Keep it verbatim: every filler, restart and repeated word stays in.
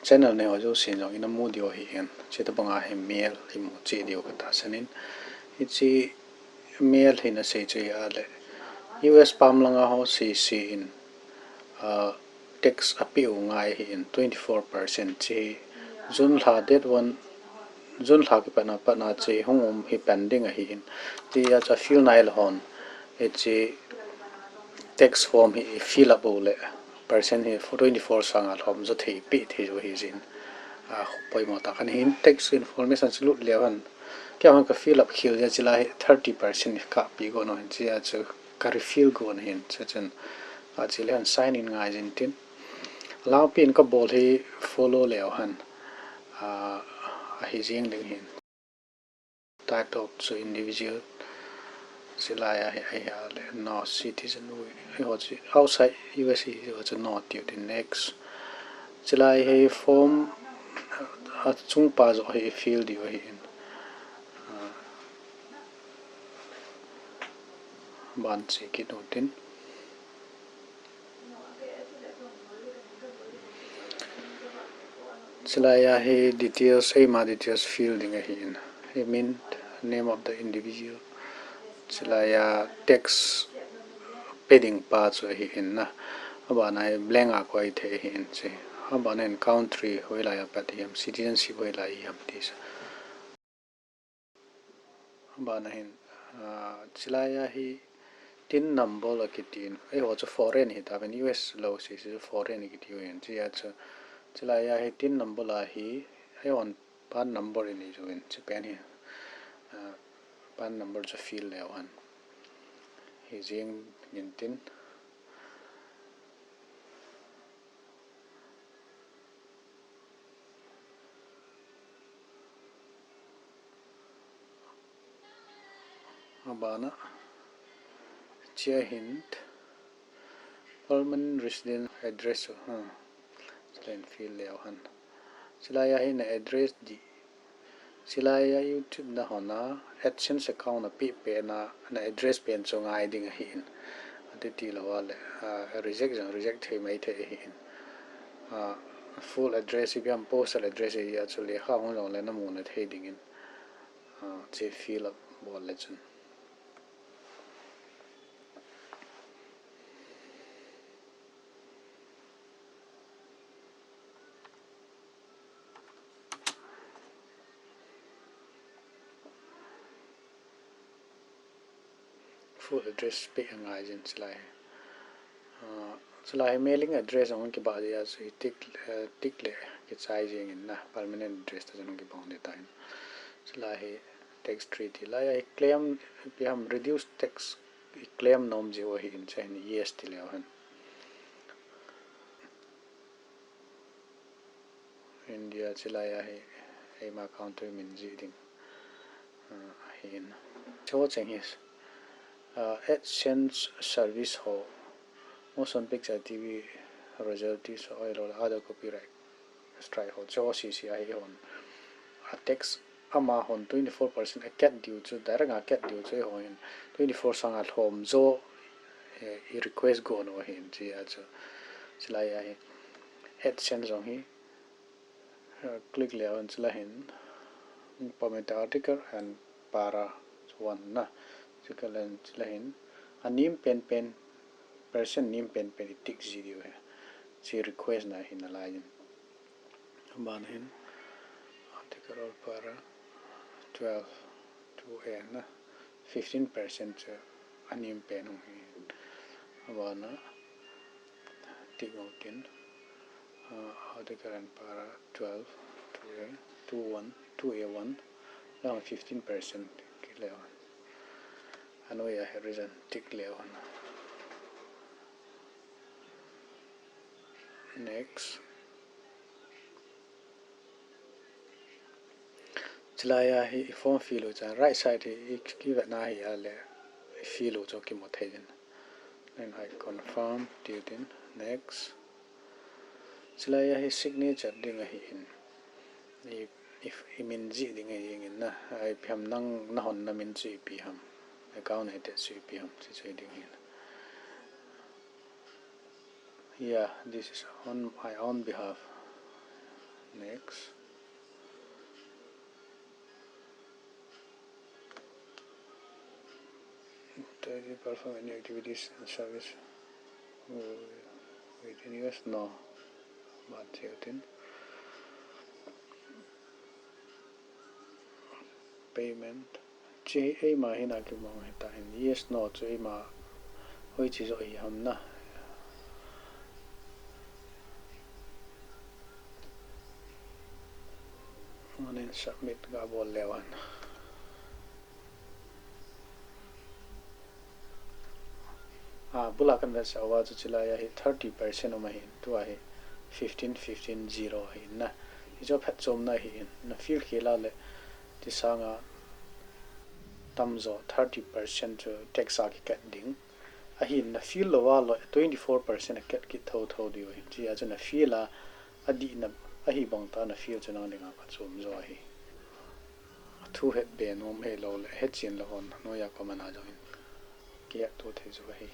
Channel nei ho jousen jong ina mu diu ahin, hiche tabanga hi mail imu cheh diu katahsan in. Hiche mail hi nasei chu ahile, U S pam langa ho sese in, ah, tax apeh u ngai ahin, twenty four percent hiche hi June lha date one, June lha kipatna, patna hiche hung um hi pending ahin. Hiche a chu afill nai le hon, hiche tax form hi ifill up u le, percent hi twenty four sanga lhom jo thei, peh thei jo ahi jeh in, ah, poimo tah khat ahin, tax information chu lut leu hen, keiman ka fill up khel jeh a chulai hi thirty percent hi kapeh got u ahin, hiche a chu ka refill got u ahin, chuchun, ah, chule hen sign in ngai jing tin. Alangpi in kabol hi follow leu hen, ah, ahi jing ding ahin. Type of chu individual. Chulai a hi, ahi a le, no, citizen, eiho chu outside U S A ho chu no tiu tin, next. Chulai hi form, ah, achung pa joh hi fill diu ahin. Ah, ban che kit u tin. Chulai a hi details, eima details fill ding ahin. Hi min, name of the individual. Chulai a tax pe ding pa chu ahin na. Abana hi blank a koi thei ahin hiche. Abana hin country hoilai a pat ham, citizenship hoilai ham ti chu. Abana hin, ah, chulai a hi tin number akitin, eiho chu foreign hitauvin, U S lou sese chu foreign kiti uvin, hiche a chu, chulai a hi tin number a hi, eihon PAN number inei uvin, hiche pen hi, ah, PAN number chu fill leu hen. Hi jing in tin. Abana, hiche a hin permanent resident address, ha. Chulai a hin fill leu hen. Chulai a hin address di. Chulai a YouTube nahon a, AdSense account napeh pen a, na address pen chu ngai ding ahin. Ati tilou a le, ah, reject jong reject thei mai thei ahin. Ah, full address ipi ham, postal address ipi a chu lekha hung jong le namu na thei dingin. Ah, hiche fill up bol le chun. Full address peh angai jin chulai. Ah, chulai mailing address ahung kibah jeh a chu i tick, eh, tick le kichai jing in na, permanent address ta jong kibang ding tan. Chulai hi tax treaty lai a i claim, ipi ham reduce tax i claim nom jeh u ahin, chulai hi yes ti leu hen. India chulai a hi, eima country min jih ding, ah, ahin. Chuche hi, ah, AdSense service ho, motion picture, T V royalties ho, ahilou le other copyright strike ho, chuche sese a hi hon. A tax amahon twenty four percent a cut diu chu, direct a cut diu chu, eihon twenty four sanga lhom jo, eh, i request got u ahin, chulai a chu. Chulai a hi, AdSense jong hi, eh, click leu hen chulai hin, permit article and para one na. Chulai hin, chulai hin, a nem penpen, percent nem penpen i tick ji diu ahi. Chu request na hi nalai in. Aban hin, article or para twelve two A na, fifteen percent chu a nem pen u ahi. Abana, tick u tin, ah, article and para twelve two A, two one, two A one, lang fifteen percent kit leu hen. Anoi a hi reason tick leu hen. Next. Chulai a hi i form fill u chu, right side hi i, i vetna hi a le i fill u chu kimu thei in. Then I confirm, tiu tin, next. Chulai a hi signature ding ahin. I, i, i min jih ding ahi jing in na. Ipi ham nang, nahon na min chu ipi ham. Account address chu ipi ham. Chuche ding ahin. Yeah, this is on my own behalf. Next. Does it perform any activities and service within U S? No. Ban cheu tin. Payment. Chi eima hin a kimang hita hin. Yes, no chu eima hoiche joh hi ham na. Anin submit ga bol leu hen. A, bula kan vetsah uva chu chulai a hi thirty percent um ahin, tua hi fifteen, fifteen, zero ahin na. Hichu phatchomna ahin, na fail khel a le, ti sanga tamjo thirty percent chu tax a kikat ding. Ahin na fail louva le twenty-four percent a kat kit thotho diu ahin. Chua chu na fail a, adihna ahi bang tah a na fail chu nang dinga phatchom jo ahi. Thu het be nom hilou le, hetchen lou hon, noiya comment a jong hin kihetto thei jo ahi.